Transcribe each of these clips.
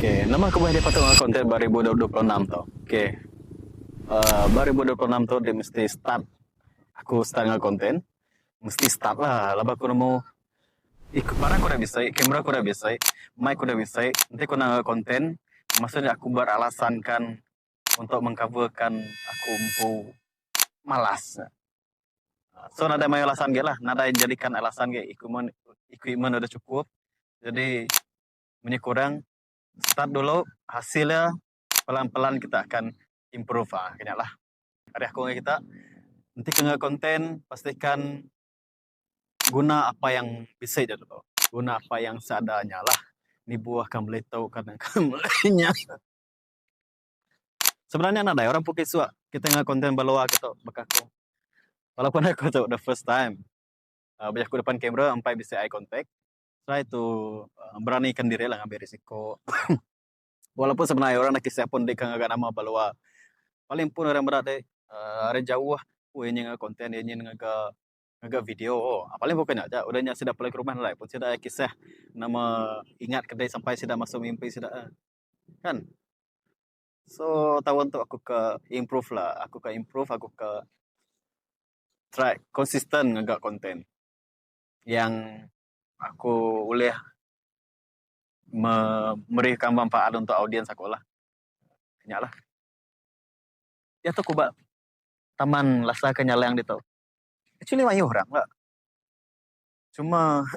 Okay, nama kebuah dia patut ngaga konten ba 2026 tu? Okay. Uh, ba 2026 tu dia mesti start. Aku start ngaga konten. Mesti start lah. Laban aku nemu barang ku udah bisi, kamera ku udah bisi, mic ku udah bisi. Enti ku ngaga konten, maksudnya aku beralasankan untuk mengcoverkan aku empu malas. So nadai mayuh alasan agi lah. Nadai jadikan alasan agi equipment equipment udah cukup. Jadi munyi kurang start dulu hasil iya pelan-pelan kita akan improve ah kinya lah. Ari aku ngagai kita enti ke ngaga content pastikan guna apa yang bisi ja dulu. Guna apa yang seadanya lah. Nibuh ka meli tu ka meli nya. Sebenarnya nadai orang pukis suak kita ngaga content ba luar kitu baka aku. Walaupun aku tu the first time uh, bejaku depan kamera empai bisi eye contact. Try to uh, beranikan diri lah ngambil risiko. Walaupun sebenarnya orang nak kisah pun deka ngaga nama ba luar. Paling pun orang meda dek uh, ari jauh oh iya ngaga content iya ngaga ngaga video. Oh, paling bukan nya aja. Udah nya sida pulai ke rumah nadai pun sida kisah nama ingat ke dek sampai sida masuk mimpi sida. Kan? So taun tu aku ke improve lah. Aku ke improve, aku ke try konsisten ngaga content yang aku ulih memberikan manfaat untuk audiens aku lah. Nya lah. Diatu aku ba Taman Lasa Kenyalang ditu. Actually mayuh orang la. Cuma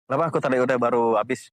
laban aku tadi udah baru habis.